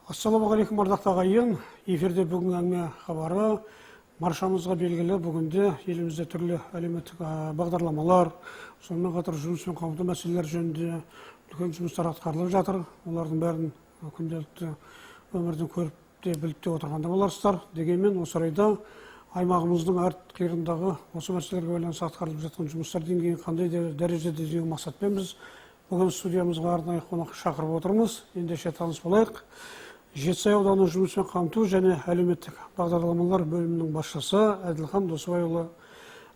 Ассалаумағалейкум, ардақты ағайын! Эфирде бүгінгі әңгіме хабары. Баршамызға белгілі, бүгінде елімізде түрлі әлеуметтік бағдарламалар, сонымен қатар жұмыспен қамту мәселелері жөнінде үлкен жұмыстар атқарылып жатыр. Олардың бәрін күнделікті өмірден көріп те, біліп те отырған да боларсыздар. Дегенмен осы орайда аймағымыздың әр қиырындағы осы мәселелерге байланысты атқарылып жатқан жұмыстар деңгейі қандай дәрежеде деген мақсатпен біз бүгін студиямызға арнайы қонақ шақырып отырмыз. Ендеше, таныс болайық. Жетісай ауданы жұмыспен қамту және әлеуметтік бағдарламалар бөлімінің басшысы Әділхан Досыбайұлы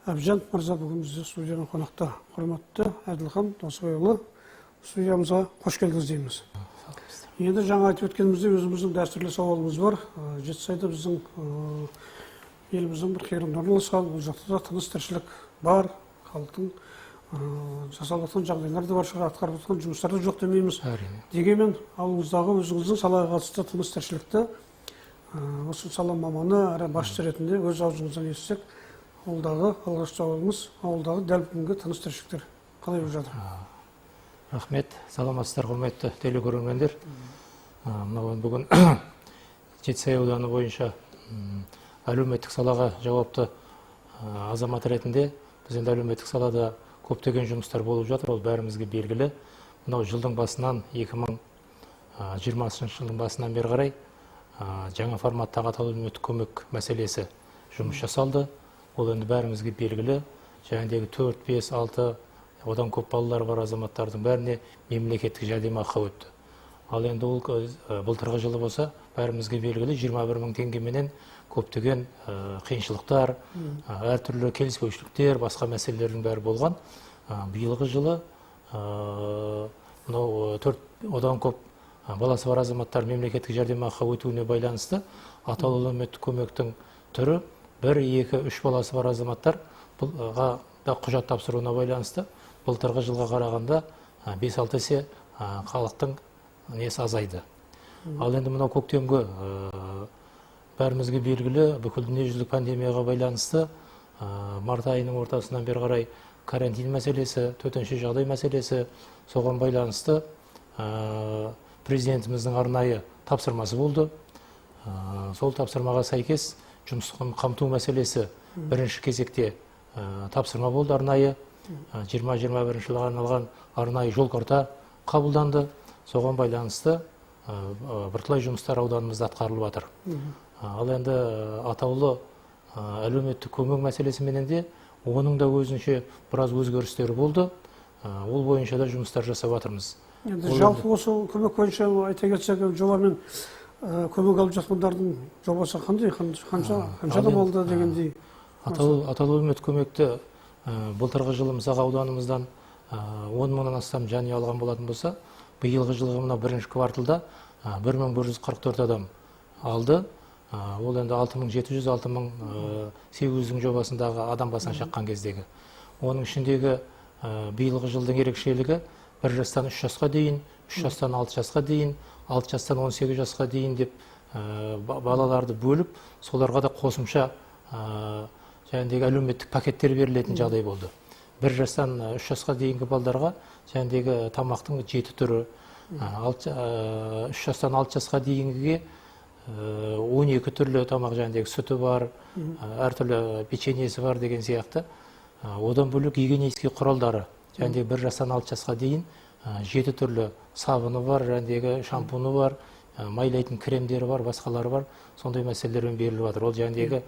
Әбжанов мырза бүгін бізде студияның қонақта. Құрметті Әділхан Досыбайұлы, студиямызға қош келдіңіз дейміз. Енді жаңа айтып өткеніміздей, өзіміздің дәстүрлі сауалымыз бар. Жетісайда, біздің еліміздің бір қиырында орналасқан, ол жақта да тыныс тіршілік бар, халықтың жасалып жатқан жағдайлар да бар шығар, атқарып жатқан жұмыстар да жоқ демейміз. Әрине. Дегенмен ауылыңыздағы өзіңіздің салаға қатысты тыныс тіршілікті осы сала маманы әрі басшы ретінде өз аузыңыздан естісек. Ауылдағы алғашқы сауалымыз: ауылдағы дәл бүгінгі тыныс тіршіліктер қалай болып жатыр? Рахмет. Саламатсыздар, құрметті телекөрермендер! Мынау бүгін Жетісай ауданы бойынша әлеуметтік салаға жауапты азамат ретінде, біз енді әлеуметтік салада көптеген жұмыстар болып жатыр, ол бәрімізге белгілі. Мынау жылдың басынан, 2020 жылдың басынан бері қарай жаңа форматтағы атаулы әлеуметтік көмек мәселесі жұмыс жасалды. Ол енді бәрімізге белгілі, жаңағыдегі төрт, бес, алты, одан көп балалары бар азаматтардың бәріне мемлекеттік жәрдемақы өтті. Ал енді ол былтырғы жылы болса, бәрімізге белгілі, 21 мың теңгеменен көптеген қиыншылықтар, әртүрлі келіспеушіліктер, басқа мәселелердің бәрі болған. Биылғы жылы мынау төрт, одан көп баласы бар азаматтар мемлекеттік жәрдемақыға өтуіне байланысты атаулы әлеуметтік көмектің түрі бір, екі, үш баласы бар азаматтар бұлға да құжат тапсыруына байланысты былтырғы жылға қарағанда 5-6 есе халықтың несі азайды. Ал енді мынау көктемгі, бәрімізге белгілі, бүкіл дүниежүзілік пандемияға байланысты март айының ортасынан бері қарай карантин мәселесі, төтенше жағдай мәселесі, соған байланысты президентіміздің арнайы тапсырмасы болды. Сол тапсырмаға сәйкес жұмыспен қамту мәселесі бірінші кезекте тапсырма болды. Арнайы 20-21 жылға арналған арнайы жол карта қабылданды. Соған байланысты бірталай жұмыстар ауданымызда атқарылып жатыр. Ал енді атаулы әлеуметтік көмек мәселесіменен де, оның да өзінше біраз өзгерістері болды. Ол бойынша да жұмыстар жасап жатырмыз. Енді Ол жалпы осы көмек бойынша айта кетсек, жобамен көмек алып жатқандардың жобасы қандай, қанша, қанша Ал адам енді, алды дегендей? Атаулы әлеуметтік көмекті былтырғы жылы, мысалға, ауданымыздан 10 мыңнан астам жанұя алған болатын болса, биылғы жылғы мына бірінші кварталда 1144 адам алды. Ол енді 6700, 6800-дің жобасындағы адам басына шаққан кездегі. Оның ішіндегі биылғы жылдың ерекшелігі: 1 жастан 3 жасқа дейін, 3 жастан 6 жасқа дейін, 6 жастан 18 жасқа дейін деп балаларды бөліп, соларға да қосымша жаңағыдегі әлеуметтік пакеттер берілетін жағдай болды. 1 жастан 3 жасқа дейінгі балдарға жаңағыдегі тамақтың жеті түрі, 3 жастан 6 жасқа дейінгіге 12 түрлі тамақ, жаңағыдегі сүті бар, әртүрлі печеньесі бар деген сияқты. Одан бөлек гигиенический құралдары, жаңағыдегі 1 жастан 6 жасқа дейін жеті түрлі сабыны бар, жаңағыдегі шампуны бар, майлайтын кремдері бар, басқалары бар, сондай мәселелермен беріліп жатыр. Ол жаңағыдегі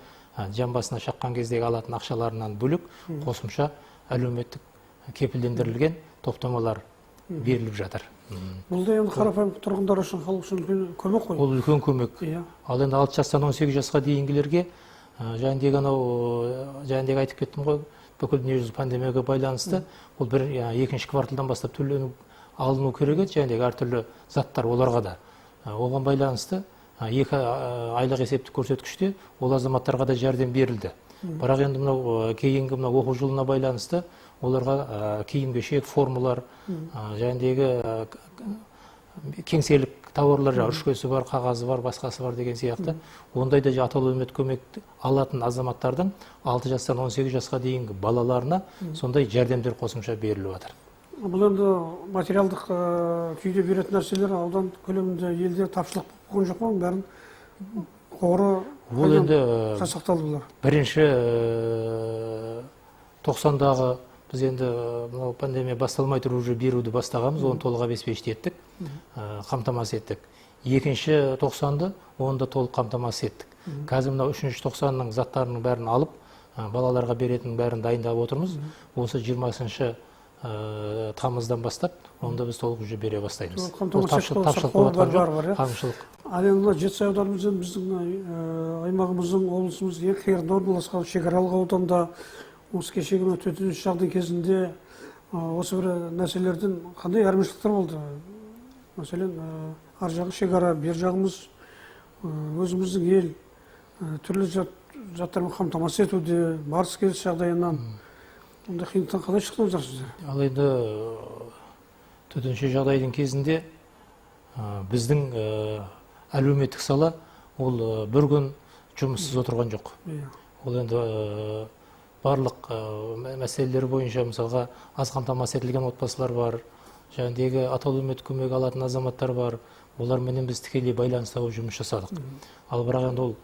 жан басына шаққан кездегі алатын ақшаларынан бөлек қосымша әлеуметтік кепілдендірілген топтамалар беріліп жатыр. Бұл да енді қарапайым тұрғындар үшін, халық үшін үлкен көмек қой. Ол үлкен көмек. Ал енді 6 жастан 18 жасқа дейінгілерге жаңағыдегі анау жаңағыдегі айтып кеттім ғой, бүкіл дүниежүзілік пандемияға байланысты ол бір, екінші кварталдан бастап төлену алыну керек еді, жаңағыдегі әртүрлі заттар оларға да. Оған байланысты 2 айлық есептік көрсеткіште ол азаматтарға да жәрдем берілді. Бірақ енді мынау кейінгі мынау оқу жылына байланысты оларға киім кешек, формалар, жаңағыдегі кеңселік тауарлар, жаңағы ручкасы бар, қағазы бар, басқасы бар деген сияқты, ондай да атаулы әлеуметтік көмек алатын азаматтардың 6 жастан 18 жасқа дейінгі балаларына сондай жәрдемдер қосымша беріліп жатыр. Бұл енді материалдық күйде беретін нәрселер аудан көлемінде елде тапшылық болған жоқ па, оның бәрін қоры Ол енді жасақталды бұлар? Бірінші 90-дағы біз енді мынау пандемия басталмай тұрып уже беруді бастағанбыз, оны толық обеспечить еттік, қамтамасыз еттік. Екінші 90-ды оны да толық қамтамасыз еттік. Қазір мынау үшінші 90-ның заттарының бәрін алып, балаларға беретіннің бәрін дайындап отырмыз. Осы 20 тамыздан бастап онда біз толық уже бере бастаймыз. Ол тапшылық болып жатқан жоқ. Қамшылық. Ал енді мына Жетісай ауданымыз біздің аймағымыздың, облысымыз ең қиырында орналасқан шекаралық ауданда осы кешегі мына төтенше жағдай кезінде осы бір нәрселерден қандай айырмашылықтар болды? Мәселен, ар жағы шекара, бер жағымыз өзіміздің ел, түрлі заттармен қамтамасыз етуде, барыс келіс жағдайынан ондай қиындықтан қалай шықтыңыздар сіздер? Ал енді төтенше жағдайдың кезінде біздің әлеуметтік сала ол бір күн жұмыссыз отырған жоқ. Ол енді барлық мәселелер бойынша, мысалға, аз қамтамасыз етілген отбасылар бар, жаңағыдегі атаулы әлеуметтік көмек алатын азаматтар бар, оларменен біз тікелей байланыста болып жұмыс жасадық. Ал бірақ енді ол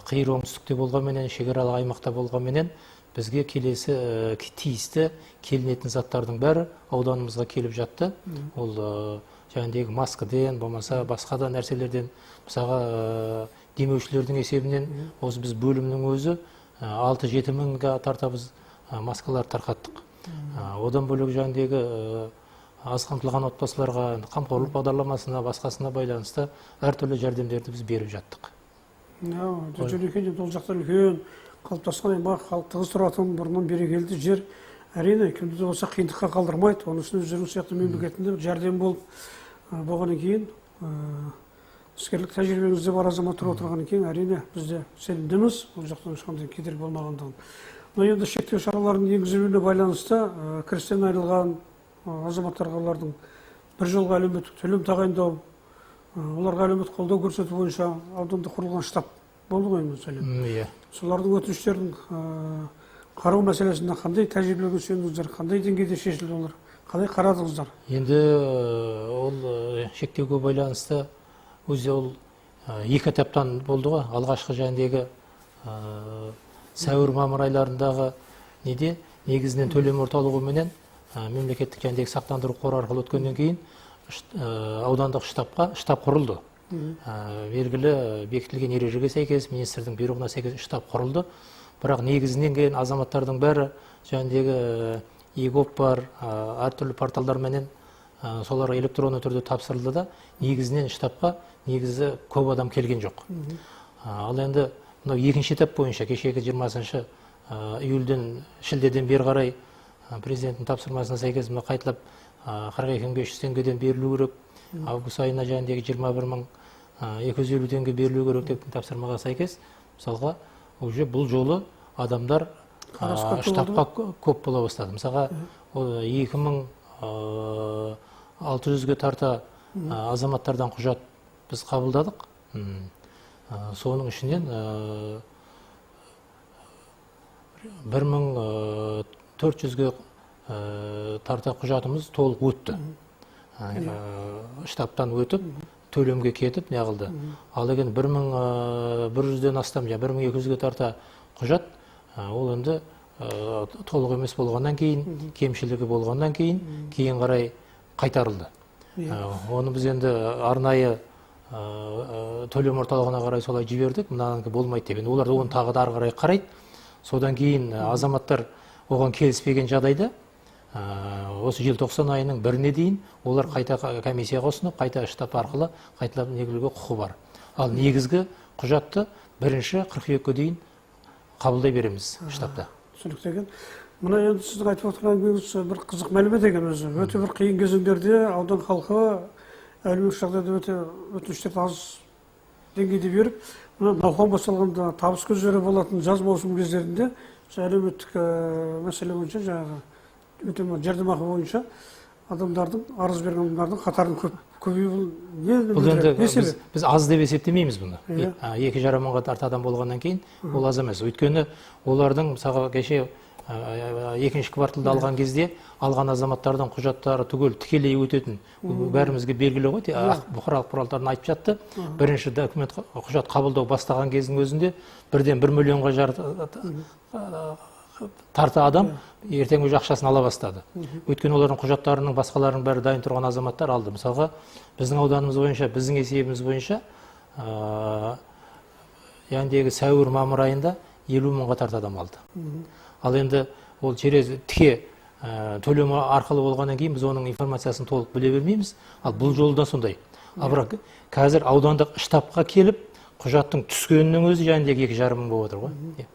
қиыр оңтүстікте болғанменен, шекаралық аймақта болғанменен, бізге келесі тиісті келінетін заттардың бәрі ауданымызға келіп жатты. Ол жаңағыдегі маскіден, болмаса басқа да нәрселерден, мысалға, демеушілердің есебінен осы біз бөлімнің өзі 6-7 мыңға тарта біз маскалар тарқаттық. Одан бөлек жаңағыдегі аз қамтылған отбасыларға қамқорлық бағдарламасына, басқасына байланысты әртүрлі жәрдемдерді біз беріп жаттық. Жөнекей ол жақта үлкен қалыптасқан аймақ, халық тығыз тұратын, бұрыннан берекелді жер. Әрине, кімді де болса қиындыққа қалдырмайды. Оның үстіне өздеріңіз сияқты мемлекетінде жәрдем болып болғаннан кейін, іскерлік тәжірибеңізде бар азамат тұрып отырғаннан кейін, әрине, біз де сенімдіміз, ол жақтан ешқандай кедергі болмағандығын. Мына енді шектеу шараларының енгізілуіне байланысты кірістен айырылған азаматтарға олардың бір жолғы әлеуметтік төлем тағайындау, оларға әлеуметтік қолдау көрсету бойынша ауданда құрылған штаб болды ғой, мәселен. Иә. Солардың өтініштерін қарау мәселесінде қандай тәжірибеге сүйендіңіздер, қандай деңгейде шешілді олар, қалай қарадыңыздар? Енді ол шектеуге байланысты өзі ол екі этаптан болды ғой. Алғашқы жаңағыдегі сәуір мамыр айларындағы неде негізінен төлем орталығыменен мемлекеттік жаңағыдегі сақтандыру қоры арқылы өткеннен кейін аудандық штабқа штаб құрылды. Белгілі бекітілген ережеге сәйкес, министрдің бұйрығына сәйкес штаб құрылды. Бірақ негізінен келген азаматтардың бәрі жаңағыдегі егоп бар, әртүрлі порталдарменен солар электронды түрде тапсырылды да, негізінен штабқа негізі көп адам келген жоқ. Ал енді мынау екінші этап бойынша кешегі 20 июльден, шілдеден бері қарай президенттің тапсырмасына сәйкес мына қайталап 42 500 теңгеден берілу керек, август айына жаңағыдегі 21 250 теңге берілу керек деп тапсырмаға сәйкес, мысалға, уже бұл жолы адамдар штабқа көп бола бастады. Мысалға, 2600-ге тарта азаматтардан құжат біз қабылдадық. Соның ішінен 1400-ге тарта құжатымыз толық өтті. Штабтан өтіп, төлемге кетіп, неғылды. Ал егер 1100-ден астам, 1200-ге тарта құжат, ол енді толық емес болғаннан кейін, кемшілігі болғаннан кейін, кейін қарай қайтарылды. Оны біз енді арнайы төлем орталығына қарай солай жібердік, мынанікі болмайды деп. Енді олар оны тағы да ары қарай қарайды. Содан кейін азаматтар оған келіспеген жағдайда, осы желтоқсан айының 1-іне дейін олар қайта комиссияға ұсынып, қайта штаб арқылы қайталап негізгі құқы бар. Ал негізгі құжатты 1 қыркүйекке дейін қабылдай береміз штабта. Түсінікті екен. Мына енді сіздің айтып отырған әңгімеңіз бір қызық мәлімет екен өзі. Өте бір қиын кезеңдерде аудан халқы әлеуметтік жағдайда өте өтініштерді аз деңгейде беріп, мына науқан басталғанда табыс көздері болатын жаз маусым кездерінде әлеуметтік мәселе бойынша, жаңағы өтемақы, жәрдемақы бойынша адамдардың, арыз берген адамдардың қатарының көп көбеюі не Бұл енді не себеп? Біз аз деп есептемейміз бұны. Иә. 2,5 мыңға тарта адам болғаннан кейін ол аз емес. Өйткені олардың, мысалға, кеше Екінші кварталда алған кезде алған азаматтардың құжаттары түгел тікелей өтетін, бәрімізге белгілі ғой, бұқаралық құралдарын айтып жатты. Бірінші документ құжат қабылдау бастаған кездің өзінде бірден 1 миллионға тарта адам ертең уже ақшасын ала бастады. Өйткені олардың құжаттарының басқаларының бәрі дайын тұрған азаматтар алды. Мысалға, біздің ауданымыз бойынша, біздің есебіміз бойынша, яғни сәуір мамыр айында 50 мыңға тарта адам алды. Ал енді ол через тіке төлем арқылы болғаннан кейін біз оның информациясын толық біле бермейміз. Ал бұл жолы да сондай. Ал бірақ қазір аудандық штабқа келіп құжаттың түскенінің өзі жәніндегі 2,5 мың болып отыр ғой.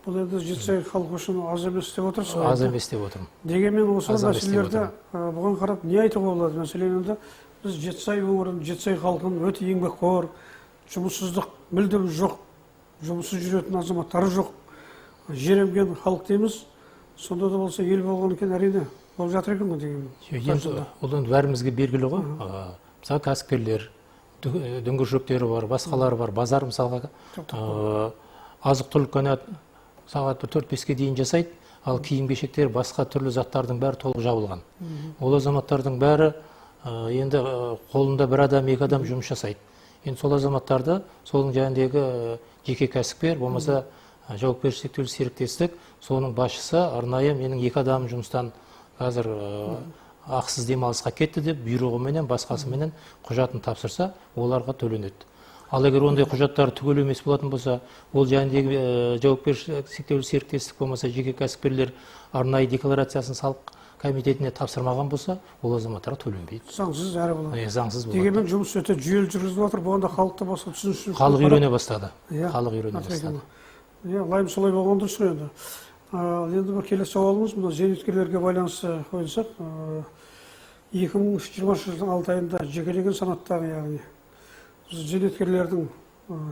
Бұл енді Жетісай халқы үшін аз емес деп отырсыз ғой? Аз емес деп отырмын. Дегенмен осы мәселелерді бұған қарап не айтуға болады? Мәселен, енді біз Жетісай өңірін, Жетісай халқын өте еңбекқор, жұмыссыздық мүлдем жоқ, жұмыссыз жүретін азаматтары жоқ, жер емген халық дейміз. Сонда да болса ел болған екен, әрине болып жатыр екен ғой дегенмен. Енді ол енді бәрімізге белгілі ғой. Мысалы, кәсіпкерлер, дүңгіршектері бар, басқалары бар, базар мысалға азық-түлік қана сағат 4-5-ке дейін жасайды, ал киім-кешектер, басқа түрлі заттардың бәрі толық жабылған. Ол азаматтардың бәрі енді қолында бір адам, екі адам жұмыс жасайды. Енді сол азаматтарды соның жанындағы жеке кәсіпкер, болмаса жауапкершілігі шектеулі серіктестік, соның басшысы арнайы менің екі адамым жұмыстан қазір ақысыз демалысқа кетті деп бұйрығыменен, басқасыменен құжатын тапсырса, оларға төленеді. Ал егер ондай құжаттар түгел емес болатын болса, ол жанындағы жауапкершілігі шектеулі серіктестік болмаса жеке кәсіпкерлер арнайы декларациясын салық комитетіне тапсырмаған болса, ол азаматтарға төленбейді. Заңсыз әрі болады. Заңсыз болады. Дегенмен жұмыс өте жүйелі жүргізіліп жатыр, бұған да халықта басқа түсінушілік. Халық үйрене бастады. Халық үйрене бастады. Лайым солай болған дұрыс қой енді. Енді бір келесі сауалымыз, мына зейнеткерлерге байланысты қойылсақ, 2020 жылдың 6 айында жекелеген санаттағы, яғни зейнеткерлердің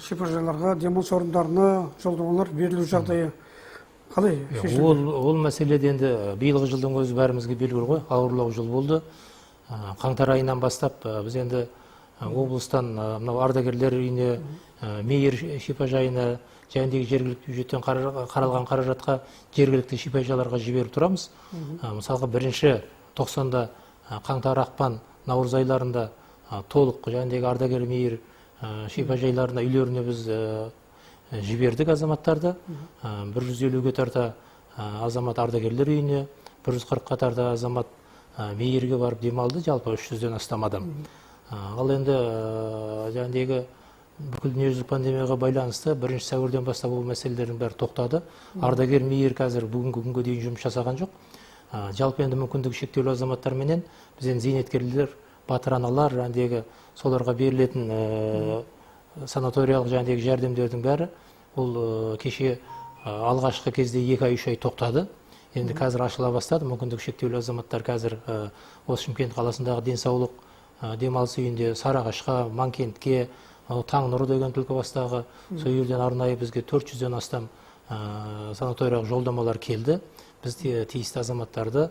шипажайларға, демалыс орындарына жолдамалар берілу жағдайы қалай шешілді? Ол мәселеде енді биылғы жылдың өзі бәрімізге белгілі ғой, ауырлау жыл болды. Қаңтар айынан бастап біз енді облыстан мынау ардагерлер үйіне, Мейір шипажайына, жәндегі жергілікті бюджеттен қаралған қаражатқа жергілікті шипажайларға жіберіп тұрамыз. Мысалға, бірінші 90-да қаңтар, ақпан, наурыз айларында толық жәндегі ардагер Мейір шипажайларына, үйлеріне біз жібердік азаматтарды. 150-ге тарта азамат ардагерлер үйіне, 140-қа тарта азамат Мейірге барып демалды, жалпы 300-ден астам адам. Ал енді жәндегі бүкіл дүниежүзілік пандемияға байланысты 1 сәуірден бастап ол мәселелердің бәрі тоқтады. Ардагер Мейір қазір бүгінгі күнге дейін жұмыс жасаған жоқ. Жалпы енді мүмкіндігі шектеулі азаматтарменен біз енді зейнеткерлер, батыр аналар, жәндегі соларға берілетін санаториялық жәндегі жәрдемдердің бәрі ол кеше алғашқы кезде 2 ай, 3 ай тоқтады. Енді қазір ашыла бастады. Мүмкіндігі шектеулі азаматтар қазір осы Шымкент қаласындағы денсаулық демалыс үйінде Сарыағашқа, Манкентке, Таңнұр деген Түлкібастағы сол жерден арнайы бізге 400-ден астам санаториялық жолдамалар келді. Біз тиісті азаматтарды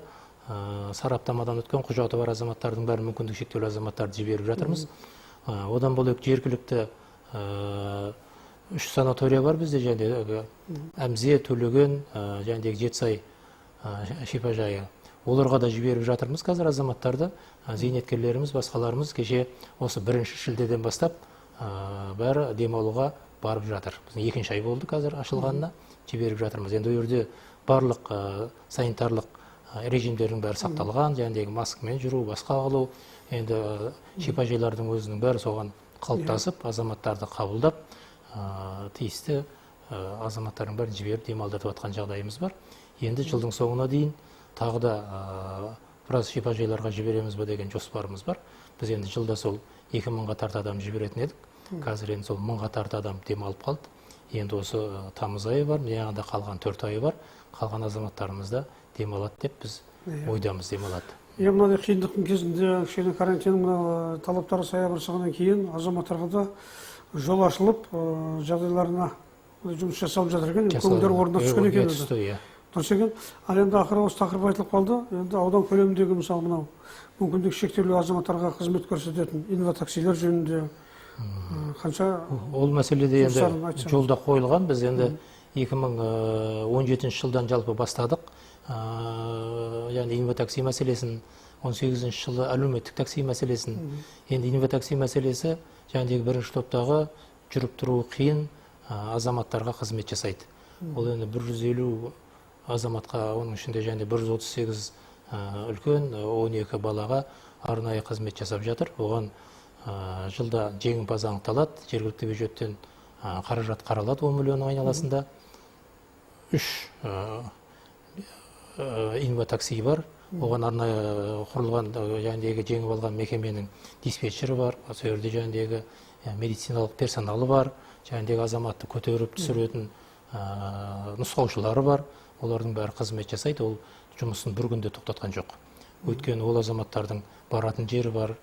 сараптамадан өткен құжаты бар азаматтардың бәрі мүмкіндігі шектеулі азаматтарды жіберіп жатырмыз. Одан бөлек жергілікті 3 санатория бар бізде, және Әмзе, Төлеген, және Жетісай шипажайы. Оларға да жіберіп жатырмыз қазір азаматтарды, зейнеткерлеріміз, басқаларымыз кеше осы 1 шілдеден бастап бәрі демалуға барып жатыр. Біздің 2 ай болды қазір ашылғанына, жіберіп жатырмыз. Енді ол жерде барлық санитарлық режимдердің бәрі сақталған, жәндегі маскамен жүру, басқа қылу, енді шипажайлардың өзінің бәрі соған қалыптасып, азаматтарды қабылдап, тиісті азаматтардың бәрін жіберіп демалдырып жатқан жағдайымыз бар. Енді жылдың соңына дейін тағы да біраз шипажайларға жібереміз бе деген жоспарымыз бар. Біз енді жылда сол 2000-ға тарта адам жіберетін едік. Қазір енді сол 1000-ға тарта адам демалып қалды. Енді осы тамыз айы бар, мына қалған 4 айы бар. Қалған азаматтарымыз да демалады деп біз ойдамыз, демалады. Мынадай қиындықтың кезінде, кішкене карантиннің талаптары саябырсығаннан кейін азаматтарға да жол ашылып, жағдайларына жұмыс жасалып жатыр екен, көңілдері орнына түскен екен. Дұрыс екен. Ал енді ақыры осы тақырып айтылып қалды. Енді аудан көлеміндегі, мысалы, мынау мүмкіндігі шектеулі азаматтарға қызмет көрсететін инватаксилер жөнінде қанша ол мәселеде енді жолда қойылған. Біз енді 2017 жылдан жалпы бастадық. Яғни инватакси мәселесін, 18 жылы әлеуметтік такси мәселесін. Енді инватакси мәселесі жаңағыдегі бірінші топтағы жүріп тұруы қиын азаматтарға қызмет жасайды. Ол енді 150 азаматқа, оның ішінде және 138 үлкен, 12 балаға арнайы қызмет жасап жатыр. Оған жылда жеңімпаз анықталады, жергілікті бюджеттен қаражат қаралады 10 миллионның айналасында. 3 инватакси бар, оған арнайы құрылған жаңағыдегі жеңіп алған мекеменің диспетчері бар, сол жерде жаңағыдегі медициналық персоналы бар, жаңағыдегі азаматты көтеріп түсіретін нұсқаушылары бар. Олардың бәрі қызмет жасайды. Ол жұмысын бір күнде тоқтатқан жоқ. Өйткені ол азаматтардың баратын жері бар,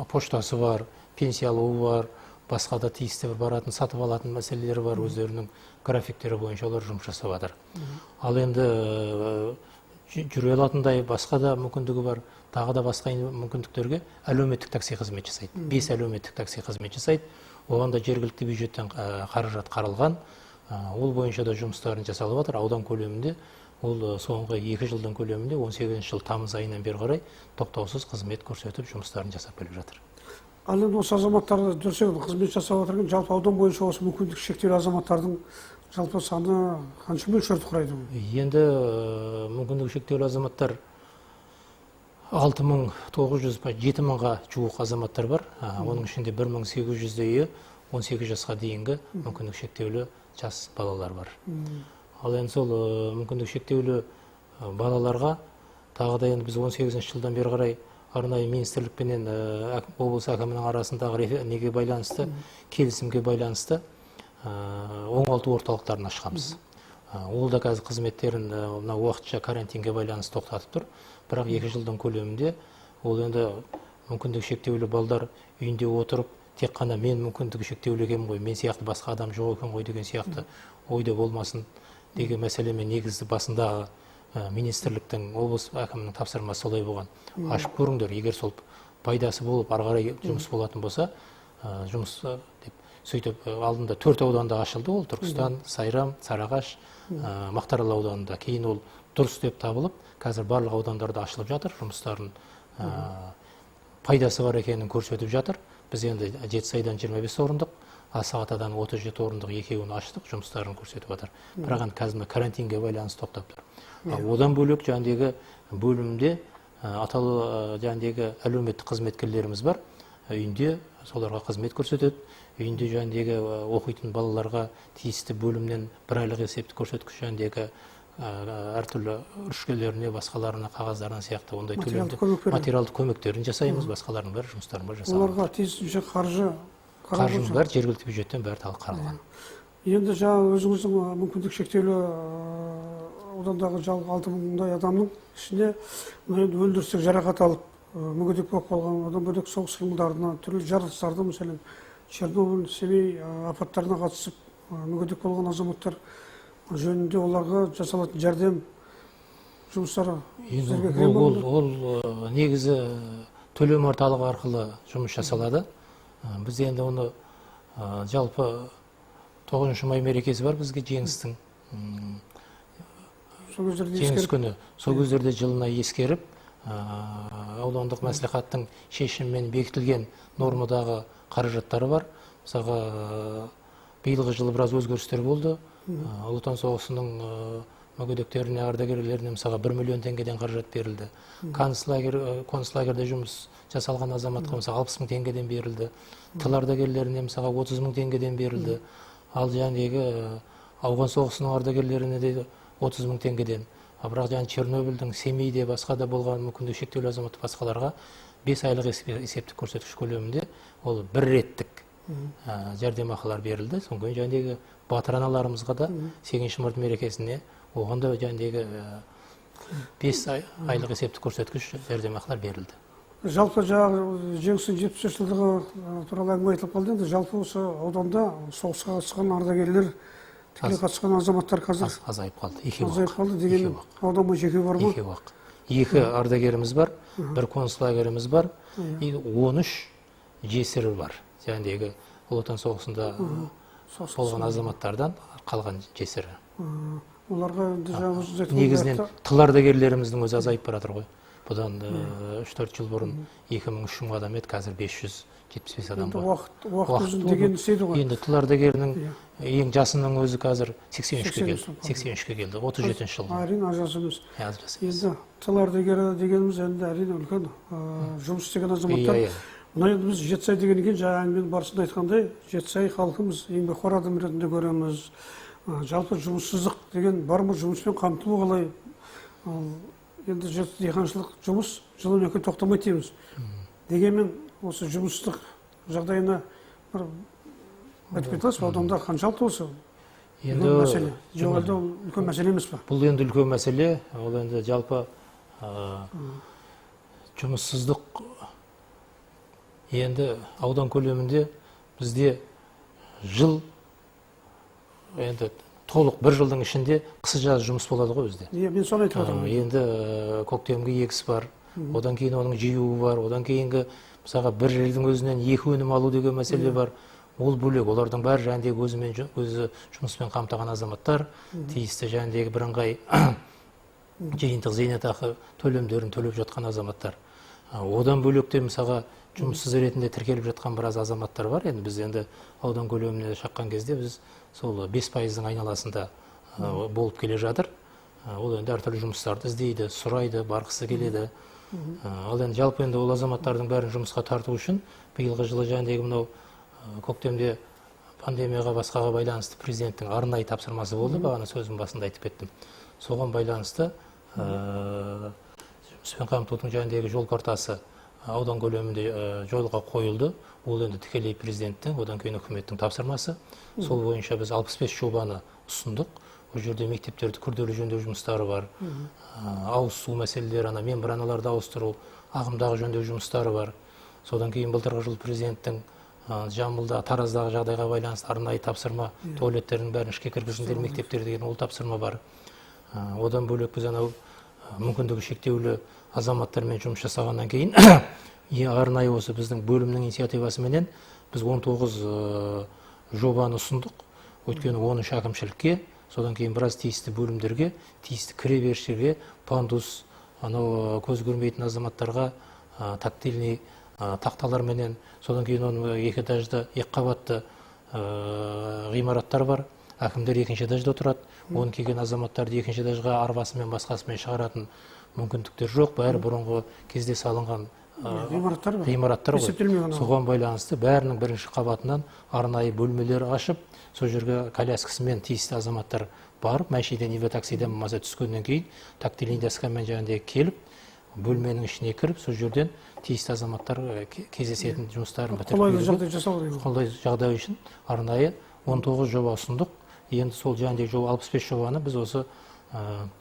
поштасы бар, пенсия алуы бар, басқа да тиісті бір баратын, сатып алатын мәселелері бар, өздерінің графиктері бойынша олар жұмыс жасап жатыр. Ал енді жүре алатындай басқа да мүмкіндігі бар, тағы да басқа мүмкіндіктерге әлеуметтік такси қызмет жасайды. 5 әлеуметтік такси қызмет жасайды. Оған да жергілікті бюджеттен қаражат қаралған. Ол бойынша да жұмыстарын жасалып жатыр. Аудан көлемінде ол соңғы 2 жылдың көлемінде 18 жыл тамыз айынан бері қарай тоқтаусыз қызмет көрсетіп жұмыстарын жасап келіп жатыр. Ал енді осы азаматтарды дұрыс қызмет жасап отырған жалпы аудан бойынша осы мүмкіндігі шектеулі азаматтардың жалпы саны қанша мөлшерді құрайды? Енді мүмкіндігі шектеулі азаматтар 6900, 7000-ға жуық азаматтар бар. Оның ішінде 1800-дейі 18 жасқа дейінгі мүмкіндігі шектеулі жас балалар бар. Ал енді сол мүмкіндігі шектеулі балаларға тағы да енді біз 18 жылдан бері қарай арнайы министрлікпенен облыс әкімінің арасындағы неге байланысты, келісімге байланысты оңалту орталықтарын ашқанбыз. Ол да қазір қызметтерін мына уақытша карантинге байланысты тоқтатып тұр. Бірақ 2 жылдың көлемінде ол енді мүмкіндігі шектеулі балдар үйінде отырып, тек қана мен мүмкіндігі шектеулі екенмін ғой, мен сияқты басқа адам жоқ екен ғой деген сияқты ойда болмасын деген мәселемен негізі басындағы министрліктің, облыс әкімінің тапсырмасы солай болған. Ашып көріңдер, егер сол пайдасы болып, ары қарай жұмыс болатын болса, жұмыс деп сөйтіп алдында 4 ауданда ашылды ол: Түркістан, Сайрам, Сарыағаш, Мақтаарал ауданында. Кейін ол дұрыс деп табылып, қазір барлық аудандарда ашылып жатыр, жұмыстарын пайдасы бар екенін көрсетіп жатыр. Біз енді Жетісайдан 25 орындық, Асық-Атадан 37 орындық екеуін аштық, жұмыстарын көрсетіп жатыр. Бірақ енді қазір карантинге байланысты тоқтап тұр. Одан бөлек жаңағыдегі бөлімде атаулы жаңағыдегі әлеуметтік қызметкерлеріміз бар. Үйінде соларға қызмет көрсетеді. Үйінде жаңағыдегі оқитын балаларға тиісті бөлімнен бір айлық есептік көрсеткіш жаңағыдегі әртүрлі үршкелеріне, басқаларына, қағаздарына сияқты ондай материалдық көмектерін жасаймыз, басқаларының бәрі жұмыстарын бәрі жасалып. Оларға тиісінше қаржы қаржының бәрі жергілікті бюджеттен бәрі қаралған. Енді жаңа өзіңіздің мүмкіндік шектеулі аудандағы жалпы 6000-дай адамның ішінде енді өндірістік жарақат алып мүгедек болып қалған, одан бөлек соғыс қимылдарына, түрлі жарылыстарды, мәселен Чернобыль, Семей апаттарына қатысып мүгедек болған азаматтар жөнінде оларға жасалатын жәрдем жұмыстары ол негізі төлем орталығы арқылы жұмыс жасалады. Біз енді оны жалпы 9 май мерекесі бар бізге, жеңістің жеңіс күні. Сол кездерде жылына ескеріп, аудандық мәслихаттың шешімімен бекітілген нормадағы қаражаттары бар. Мысалға, биылғы жылы біраз өзгерістер болды. Ұлы Отан соғысының мүгедектеріне, ардагерлеріне мысалға 1 миллион теңгеден қаражат берілді. Концлагерде жұмыс жасалған азаматқа мысалға 60 мың теңгеден берілді. Тыл ардагерлеріне мысалға 30 мың теңгеден берілді. Ал жаңағы Ауған соғысының ардагерлеріне де 30 мың теңгеден. Бірақ жаңағы Чернобыльдің, Семейде, басқа да болған мүмкіндігі шектеулі азамат басқаларға 5 айлық есептік көрсеткіш көлемінде ол бір реттік жәрдемақылар берілді. Содан кейін жаңағы батыр аналарымызға да 8 март мерекесіне оған да жаңағы 5 айлық есептік көрсеткіш жәрдемақылар берілді. Жалпы жаңағы жеңістің 73 жылдығы туралы әңгіме айтылып қалды. Енді жалпы осы ауданда соғысқа қатысқан ардагерлер, тікелей қатысқан азаматтар қазір азайып қалды. Азайып қалды деген аудан бойынша екеу бар ма? Екеу ақ. 2 ардагеріміз бар, 1 концлагеріміз бар, 13 жесірі бар. Жаңағы Ұлы Отан соғысында болған азаматтардан Қалған жесірі. Оларға енді жаңа негізінен тыл ардагерлеріміздің өзі азайып бара жатыр ғой. Бұдан 3-4 жыл бұрын 2000-3000 адам еді, қазір 575 адам бар. Уақыт өзін деген істейді ғой. Енді тыл ардагерінің ең жасының өзі қазір 83-ке келді. 83-ке келді, 37-ші жылғы. Әрине, аз жас емес. Аз жас емес. Енді тыл ардагері дегеніміз енді әрине үлкен жұмыс істеген азаматтар. Мына енді біз Жетісай дегеннен кейін, жаңа әңгіменің барысында айтқандай, Жетісай халқымыз еңбекқор адам ретінде көреміз. Жалпы жұмыссыздық деген бар ма, жұмыспен қамтылу қалай? Енді диқаншылық жұмыс жыл 12 тоқтамайды дейміз. Дегенмен осы жұмыссыздық жағдайына бір айтып кете аласыз ба, ауданда қаншалықты осы енді мәселе? Жоқ, әлде ол үлкен мәселе емес па? Бұл енді үлкен мәселе. Ол енді жалпы жұмыссыздық енді аудан көлемінде бізде жыл енді толық бір жылдың ішінде қысы жазы жұмыс болады ғой бізде. Иә, мен соны айтып отырмын. Енді көктемгі егіс бар, одан кейін оның жиюы бар, одан кейінгі мысалға бір жердің өзінен 2 өнім алу деген мәселе бар. Ол бөлек, олардың бәрі жәндегі өзімен өзі жұмыспен қамтыған азаматтар, тиісті жәндегі бірыңғай жиынтық зейнетақы төлемдерін төлеп жатқан азаматтар. Одан бөлек те мысалға жұмыссыз ретінде тіркеліп жатқан біраз азаматтар бар. Енді біз енді аудан көлеміне шаққан кезде біз сол 5%-ның айналасында болып келе жатыр. Ол енді әртүрлі жұмыстарды іздейді, сұрайды, барғысы келеді. Ал енді жалпы енді ол азаматтардың бәрін жұмысқа тарту үшін биылғы жылы жәндегі мынау көктемде пандемияға басқаға байланысты президенттің арнайы тапсырмасы болды, бағана сөздің басында айтып кеттім. Соған байланысты жұмыспен қамтудың жәндегі жол картасы аудан көлемінде жолға қойылды. Ол енді тікелей президенттің, одан кейін үкіметтің тапсырмасы. Сол бойынша біз 65 жобаны ұсындық. Ол жерде мектептерді күрделі жөндеу жұмыстары бар, ауыз су мәселелері, ана мембраналарды ауыстыру, ағымдағы жөндеу жұмыстары бар. Содан кейін былтырғы жыл президенттің Жамбылда, Тараздағы жағдайға байланысты арнайы тапсырма, туалеттердің бәрін ішке кіргізіңдер мектептер деген ол тапсырма бар. Одан бөлек біз анау мүмкіндігі шектеулі азаматтармен жұмыс жасағаннан кейін арнайы осы біздің бөлімнің инициативасыменен біз 19 жобаны ұсындық. Өйткені 13 әкімшілікке, содан кейін біраз тиісті бөлімдерге, тиісті кіреберістерге пандус, анау көз көрмейтін азаматтарға тактильный тақталарменен, содан кейін оның 2 этажды, 2 қабатты ғимараттар бар. Әкімдер 2-ші этажда отырады. Оны келген азаматтарды 2-ші этажға арбасымен басқасымен шығаратын мүмкіндіктер жоқ. Бәрі бұрынғы кезде салынған ғимараттар ғой. Соған байланысты бәрінің бірінші қабатынан арнайы бөлмелер ашып, сол жерге коляскасымен тиісті азаматтар барып, мәшинеден, иве таксиден болмаса түскеннен кейін тактильный доскамен жаңағыдай келіп, бөлменің ішіне кіріп, сол жерден тиісті азаматтар кездесетін жұмыстарын бітіріп қолайлы жағдай жасау. Қолайлы жағдай үшін арнайы 19 жоба ұсындық. Енді сол жаңағыдай жоба 65 жобаны біз осы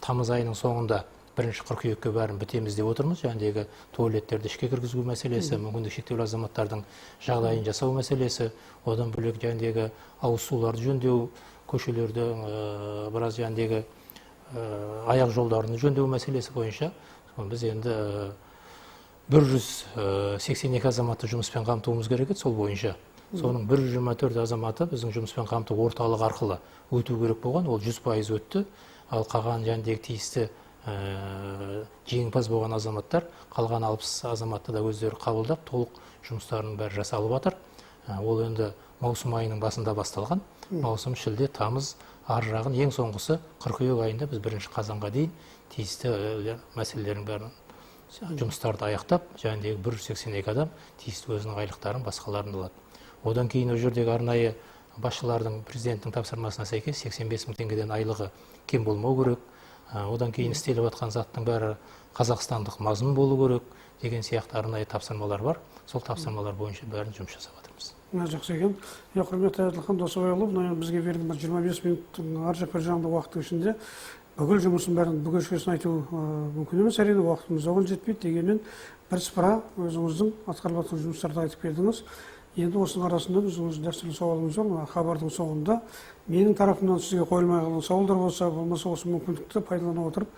тамыз айының соңында 1 қыркүйекке бәрін бітеміз деп отырмыз. Жаңағыдегі туалеттерді ішке кіргізу мәселесі, мүмкіндігі шектеулі азаматтардың жағдайын жасау мәселесі, одан бөлек жаңағыдегі ауыз суларды жөндеу, көшелерді біраз жаңағыдегі аяқ жолдарын жөндеу мәселесі бойынша біз енді 182 азаматты жұмыспен қамтуымыз керек еді сол бойынша. Соның 124 азаматы біздің жұмыспен қамту орталығы арқылы өту керек болған, ол 100% өтті. Ал қалған жәндегі тиісті жеңімпаз болған азаматтар, қалған 60 азаматты да өздері қабылдап, толық жұмыстарының бәрі жасалып жатыр. Ол енді маусым айының басында басталған. Маусым, шілде, тамыз, ар жағын ең соңғысы қыркүйек айында біз 1 қазанға дейін тиісті мәселелердің бәрін жұмыстарды аяқтап, жәндегі 182 адам тиісті өзінің айлықтарын, басқаларын алады. Одан кейін ол жердегі арнайы басшылардың президенттің тапсырмасына сәйкес 85 мың теңгеден айлығы кем болмау керек. Одан кейін істеліп жатқан заттың бәрі қазақстандық мазмұн болу керек деген сияқты арнайы тапсырмалар бар. Сол тапсырмалар бойынша бәрін жұмыс жасап жатырмыз. Жақсы екен. Құрметті Әділхан Досыбайұлы, мына бізге берілген 25 минуттың ар жақ бер жағында уақыттың ішінде бүкіл жұмысын бәрін бүге-шігесін айту мүмкін емес, әрине уақытымыз оған жетпейді. Дегенмен бірсыпыра өзіңіздің атқарып жатқан жұмыстарды айтып келдіңіз. Енді осының арасында біздің өз дәстүрлі сауалымыз бар. Мына хабардың соңында менің тарапымнан сізге қойылмай қалған сауалдар болса, болмаса осы мүмкіндікті пайдалана отырып,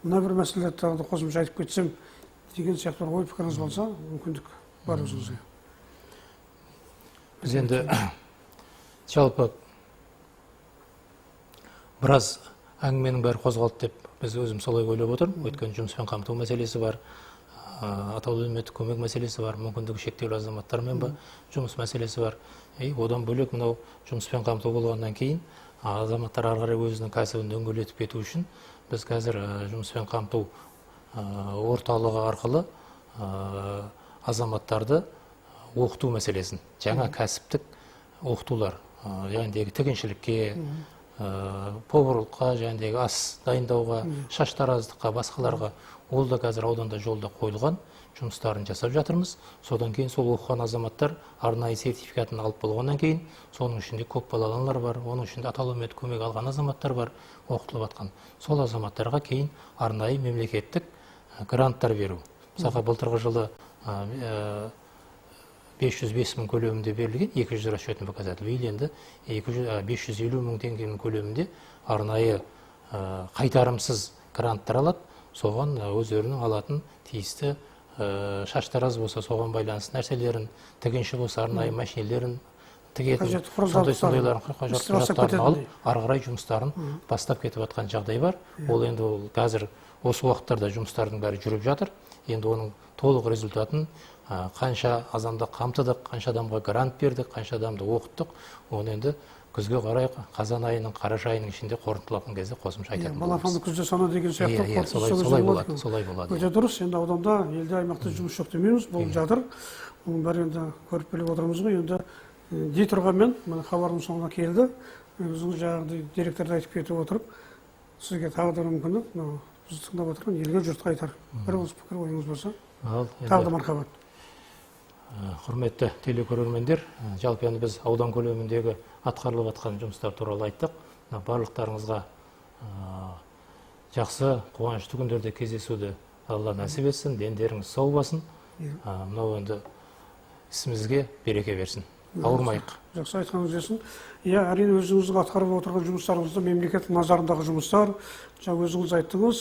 мына бір мәселелерді тағы да қосымша айтып кетсем деген сияқты бір ой пікіріңіз болса, мүмкіндік бар өзіңізге. Біз енді жалпы Біраз әңгіменің бәрі қозғалды деп біз өзім солай ойлап отырмын. Өйткені жұмыспен қамту мәселесі бар, атаулы әлеуметтік көмек мәселесі бар, мүмкіндігі шектеулі азаматтармен жұмыс мәселесі бар. Одан бөлек мынау жұмыспен қамту болғаннан кейін азаматтар ары қарай өзінің кәсібін дөңгелетіп кету үшін біз қазір жұмыспен қамту орталығы арқылы азаматтарды оқыту мәселесін, жаңа кәсіптік оқытулар, жаңағыдегі тігіншілікке, поварлыққа, жаңағыдегі ас дайындауға, шаштараздыққа, басқаларға, ол да қазір ауданда жолда қойылған, жұмыстарын жасап жатырмыз. Содан кейін сол оқыған азаматтар арнайы сертификатын алып болғаннан кейін, соның ішінде көп балалы аналар бар, оның ішінде атаулы әлеуметтік көмек алған азаматтар бар, оқытылып жатқан. Сол азаматтарға кейін арнайы мемлекеттік гранттар беру. Мысалға, былтырғы жылы 505 мың көлемінде берілген, 200 расчетный показатель. Биыл енді 550 мың теңгенің көлемінде арнайы қайтарымсыз гранттар алады. Соған өздерінің алатын тиісті шаштараз болса, соған байланысты нәрселерін, тігінші болса, арнайы машинелерін тігетін, сондай-сондайларын құжаттарын алып, ары қарай жұмыстарын бастап кетіп жатқан жағдай бар. Ол енді ол қазір осы уақыттарда жұмыстардың бәрі жүріп жатыр. Енді оның толық результатын, қанша азамды қамтыдық, қанша адамға грант бердік, қанша адамды оқыттық, оны енді күзге қарай қазан айының, қараша айының ішінде қорытындылаған кезде қосымша айтатын боламыз. Балапанды күзде сана деген сияқты. Иә, солай болады, солай болады. Өте дұрыс. Енді ауданда, елде, аймақта жұмыс жоқ демейміз, болып жатыр. Оның бәрі енді көріп біліп отырмыз ғой. Енді дей тұрғанмен, міне хабардың соңына келді. Өзіңіз жаңағыдай деректерді айтып кетіп отырып, сізге тағы да мүмкіндік, мынау бізді тыңдап отырған елге, жұртқа айтар бір ауыз пікір ойыңыз болса, тағы да мархабат. Құрметті телекөрермендер, жалпы енді біз аудан көлеміндегі атқарылып жатқан жұмыстар туралы айттық. Барлықтарыңызға жақсы, қуанышты күндерде кездесуді Алла нәсіп етсін, дендеріңіз сау болсын. Мынау енді ісімізге береке берсін. Ауырмайық. Жақсы айтқаныңыз келсін. Иә, әрине өзіңіздің атқарып отырған жұмыстарыңызды, мемлекет назарындағы жұмыстар, жаңа өзіңіз айттыңыз,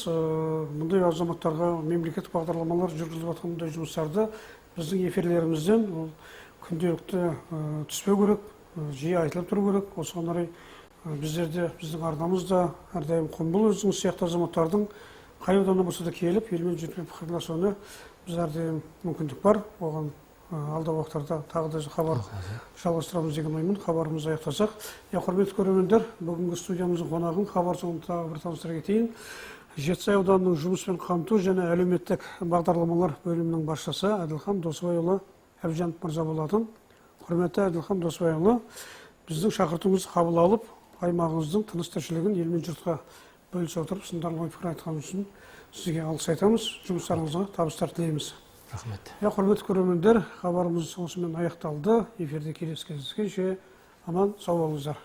мұндай азаматтарға мемлекеттік бағдарламалар жүргізіліп жатқан мұндай жұмыстарды біздің эфирлерімізден ол күнделікті түспеу керек, жиі айтылып тұру керек. Осыған орай біздерде, біздің арнамыз да әрдайым құмбыл өзіңіз сияқты азаматтардың қай ауданнан болса да келіп, елмен жұртпен пікірлесуіне біз әрдайым мүмкіндік бар. Оған алдағы уақыттарда тағы да хабар жалғастырамыз деген оймен хабарымызды аяқтасақ. Құрметті көрермендер, бүгінгі студиямыздың қонағын хабар соңында тағы бір таныстыра кетейін. Жетісай ауданының жұмыспен қамту және әлеуметтік бағдарламалар бөлімінің басшысы Әділхан Досыбайұлы Әбжанов мырза болатын. Құрметті Әділхан Досыбайұлы, біздің шақыртуымызды қабыл алып, аймағыңыздың тыныс тіршілігін елмен жұртқа бөлісе отырып, сындарлы ой пікір айтқан үшін сізге алғыс айтамыз, жұмыстарыңызға табыстар тілейміз. Рахмет. Құрметті көрермендер, хабарымыз осымен аяқталды. Эфирде келесі кездескенше аман сау болыңыздар.